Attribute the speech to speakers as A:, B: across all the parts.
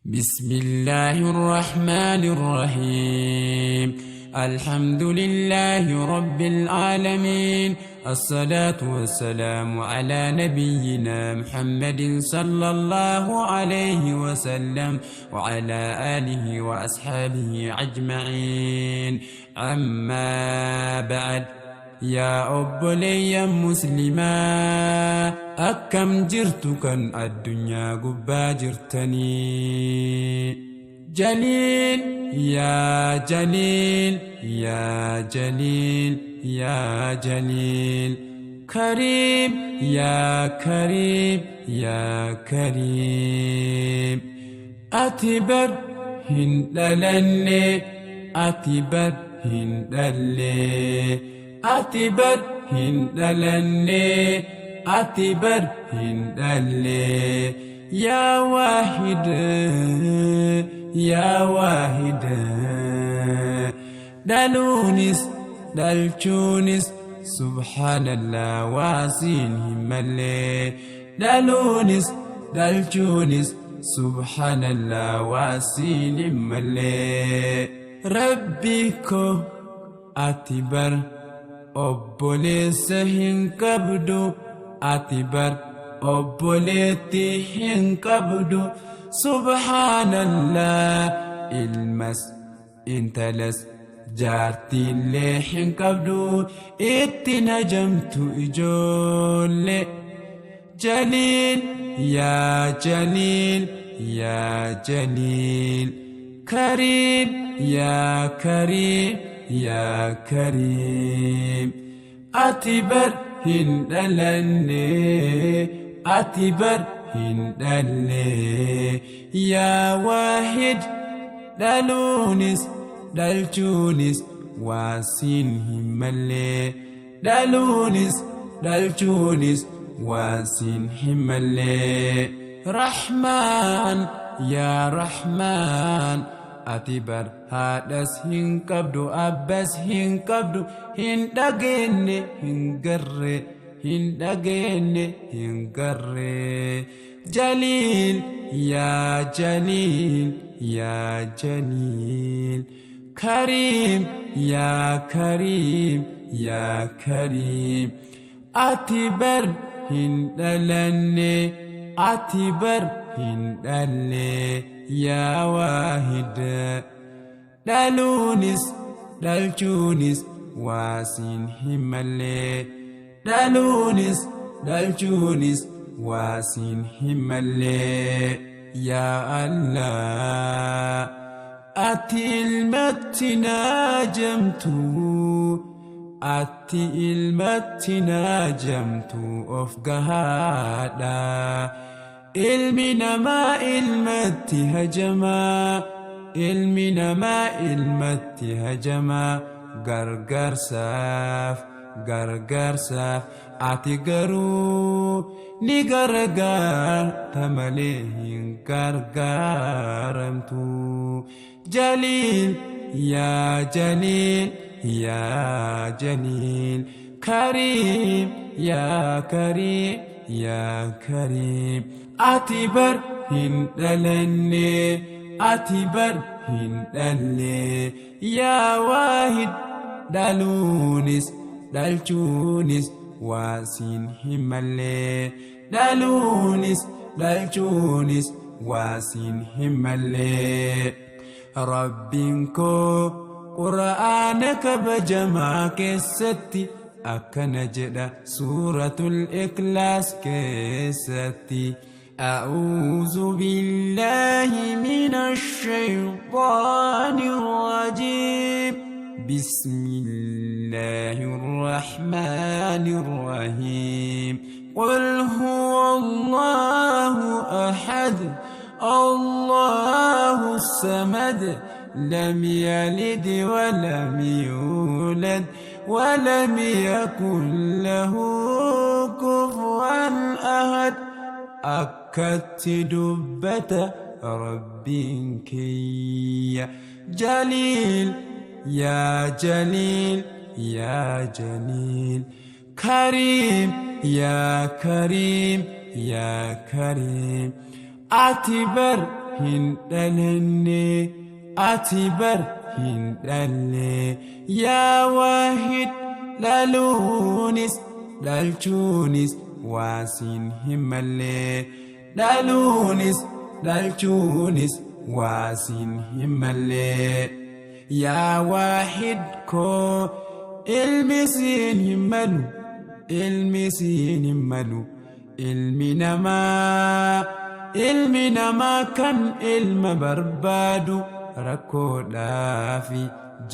A: بسم الله الرحمن الرحيم. الحمد لله رب العالمين، الصلاة والسلام على نبينا محمد صلى الله عليه وسلم وعلى آله وأصحابه أجمعين. أما بعد، yaa obboleeyyan muslimaa, akkam jirtu kan addunyaa gubbaa jirtanii? Jaliil, yaa Jaliil, yaa Jaliil, yaa Jaliil. Kariim, yaa Kariim, yaa Kariim. Ati bar hin dhalanne, ati bar hin dhalle, ati bar hin dhalanne, ati bar hin dhalle. Yaa Waahid, yaa Waahid. Dhaluunis dhalchuunis, subhaanallah, waasiin hin mallee. Dhaluunis dhalchuunis, subhaanallah, waasiin hin mallee. Rabbi ko, ati bar obboleessa hin qabdu, ati bar obboleetti hin qabdu. Subhaanallah, ilmas intalas jaartiillee hin qabdu, itti najamtu ijoollee. Jaliil, yaa Jaliil, yaa Jaliil. Kariim, yaa Kariim, yaa Kariim. Ati bar hin dhalanne, ati bar hin dhalle. Yaa Waahid, dhaluunis dhalchuunis waasiin hin mallee. Dhaluunis dhalchuunis waasiin hin mallee. Rahmaan, yaa Rahmaan. Ati bar haadhas hin qabdu, abbas hin qabdu, hin dhageenne, hin garre, hin dhageenne, hin garre. Jaliil, yaa Jaliil, yaa Jaliil. Kariim, yaa Kariim, yaa Kariim. Ati bar hin dhalanne, ati bar hin dhalle. Yaa Waahid, dhaluunis dhalchuunis waasiin hin mallee. Dhaluunis dhalchuunis waasiin hin mallee. Yaa Allah, ati ilmatti naajamtu, ati ilmatti naajamtu of gahaadha. Ilmi namaa ilmatti hajamaa, ilmi namaa ilmatti hajamaa gargaarsaaf, gargaarsaaf. Ati garuu ni gargaarta malee hin gargaaramtu. Jaliil, yaa Jaliil, yaa Jaliil. Kariim, yaa Kariim, yaa Kariim. Ati bar hin dhalanne, ati bar hin dhalle. Yaa Waahid, dhaluunis dhalchuunis waasiin hin mallee. Dhaluunis dhalchuunis waasiin hin mallee. Rabbiin koo Qura'aana kabajamaa keessatti akkana jedha, Suuratul Ikhlaas keessatti: أعوذ بالله من الشيطان الرجيم، بسم الله الرحمن الرحيم، قل هو الله أحد، الله الصمد، لم يلد ولم يولد ولم يكن له كفوا أحد. Akkatti dubbata Rabbiin kiyya. Jaliil, yaa Jaliil, yaa Jaliil. Kariim, yaa Kariim, yaa Kariim. Ati bar hin dhalanne, ati bar hin dhalle. Yaa waahid, dhaluunis dhalchuunis waa siin hin malle, dhaluunis dhalchuunis waa siin hin malle. Yaa waahid koo, ilmi siin hin malu, ilmi siin hin malu. Ilmi namaa, ilmi namaa kan ilma barbaadu rakkoodhaafi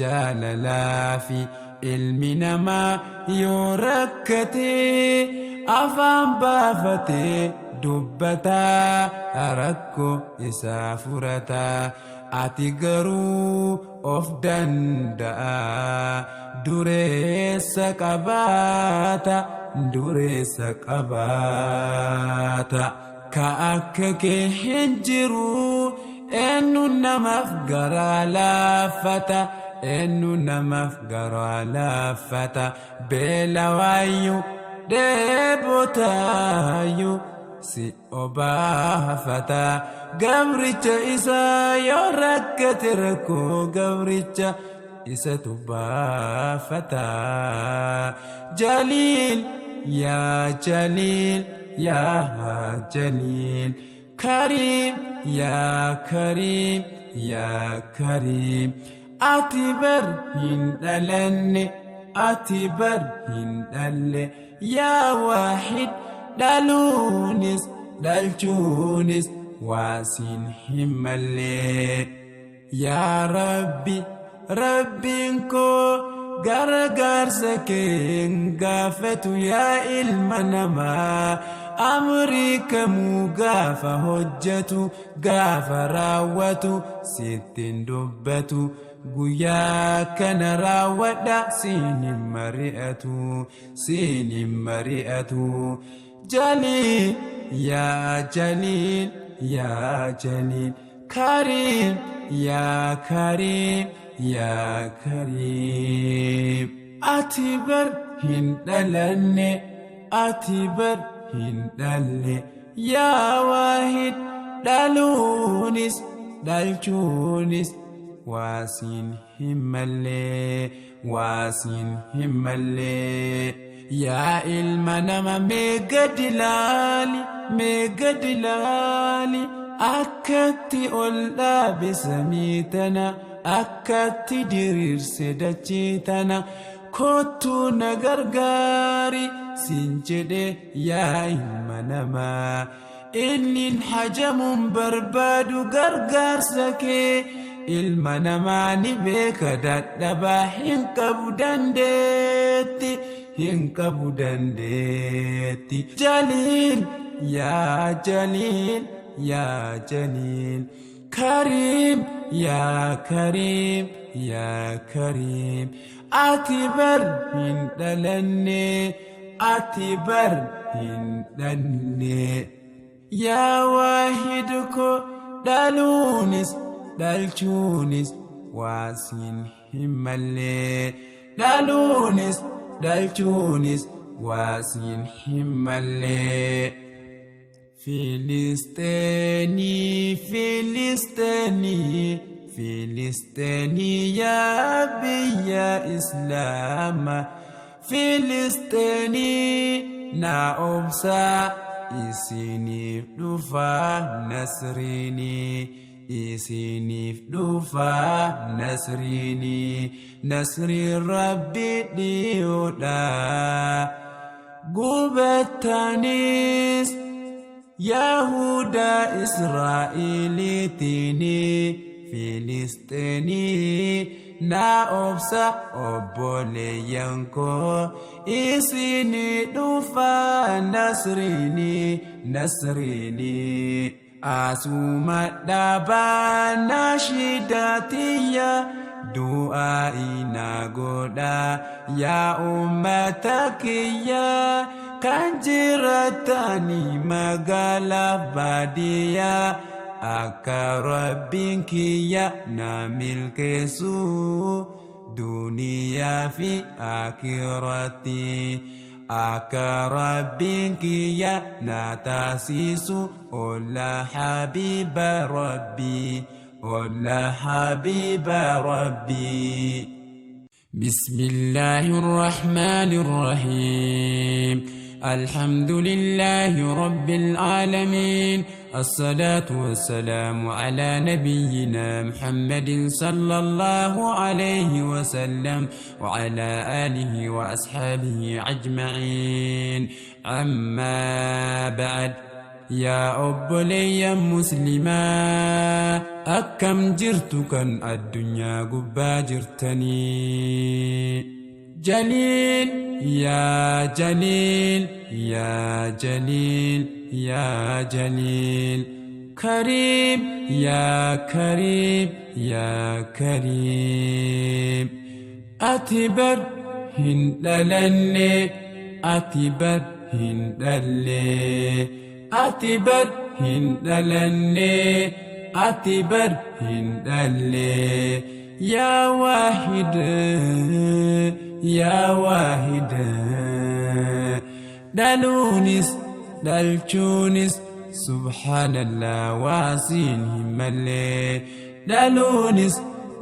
A: jaalalaafi. Ilmi namaa yoo rakkatee afaan baafatee dubbataa, rakkoo isaa furataa. Ati garuu of danda'a, dureessa qabaata, dureessa qabaata. Ka akka kee hin jiru, eenyu namaaf garaa laaffata, eenyu namaaf garaa laaffata? Beelawaayyuu dheebotaayyuu si obaafata. Gabricha isaa yoo rakkate, rakkoo gabricha isatu baafata. Jaliil, yaa Jaliil, yaa Jaliil, Kariim, yaa Kariim, yaa Kariim. Ati bar hin dhalanne, ati bar hin dhalle. Yaa waahid, dhaluunis dhalchuunis waa siin hin malle. Yaa Rabbi, Rabbiin koo gargaarsa kee hin gaafatu. Yaa ilma namaa, amrii kamuu gaafa hojjetu, gaafa raawwatu, sittiin dubbatu. Guyyaa kana raawwadha, siin hin mari'atu, siin hin mari'atu. Jaliil, yaa Jaliil, yaa Jaliil, Kariim, yaa Kariim, yaa Kariim. Ati bar hin dhalanne, ati bar hin dhalle. Yaa waahid, dhaluunis dhalchuunis waa siin hin malle, waa siin hin malle. Yaa ilma nama, mee gadi laali, mee gadi laali. Akkatti ol dhaabe samii tana, akkatti diriirse dachii tana. Kottuu na gargaari siin jedhe. Yaa ilma namaa, inni hajamuun barbaadu gargaarsa kee. Ilma namaa ni beeka dadhabaa, hin qabu dandeetti, hin qabu dandeetti. Jaliil, yaa Jaliil, yaa Jaliil, Kariim, yaa Kariim, yaa Kariim. Ati bar hin dhalanne, ati bar hin dhalle. Yaa waahid ko, dhaluunis dhalchuunis waa siin hin malle, dhaluunis dhalchuunis waa siin hin malle. Filisteenii, Filisteenii, Filisteenii, yaa biyya Islaama, Filisteenii naa obsaa, isiniif dhufaa nasriinii, isiniif dhufaa nasriinii, nasriin Rabbi dhiyoodha. Gubattaanis Yahudaa Israa'eliitiin, Filisteenii naa obsa, obboleeyyan koo, isinii dhufaa nasriinii, nasriinii. Asuma dhaabaa nashiidaatiyya, du'aa ina godhaa yaa ummata kiyya kan jiraatanii magaalaa baadiyyaa, akka Rabbiin kiyya na milkeessu duniyaa fi akiratti. Akka Rabbiin kiyya na taasisu ollaa habiiba Rabbii, ollaa habiiba Rabbii. بسم الله الرحمن الرحيم. الحمد لله رب العالمين، الصلاة والسلام على نبينا محمد صلى الله عليه وسلم وعلى آله وأصحابه أجمعين. أما بعد، yaa obboleeyyan muslimaa, akkam jirtu kan addunyaa gubbaa jirtanii? Jaliil, yaa Jaliil, yaa Jaliil, yaa Jaliil. Kariim, yaa Kariim, yaa Kariim. Ati bar hin dhalanne, ati bar hin dhalle, ati bar hin dhalanne, ati bar hin dhalle. Yaa Waahid, yaa Waahid. Dhaluunis dhalchuunis, subhaanallah, waasiin hin mallee. Dhaluunis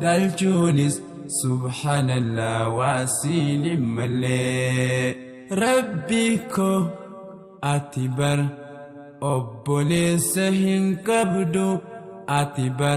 A: dhalchuunis, subhaanallah, waasiin hin mallee. Rabbi ko, ati bar obboleessa hin qabdu, ati bar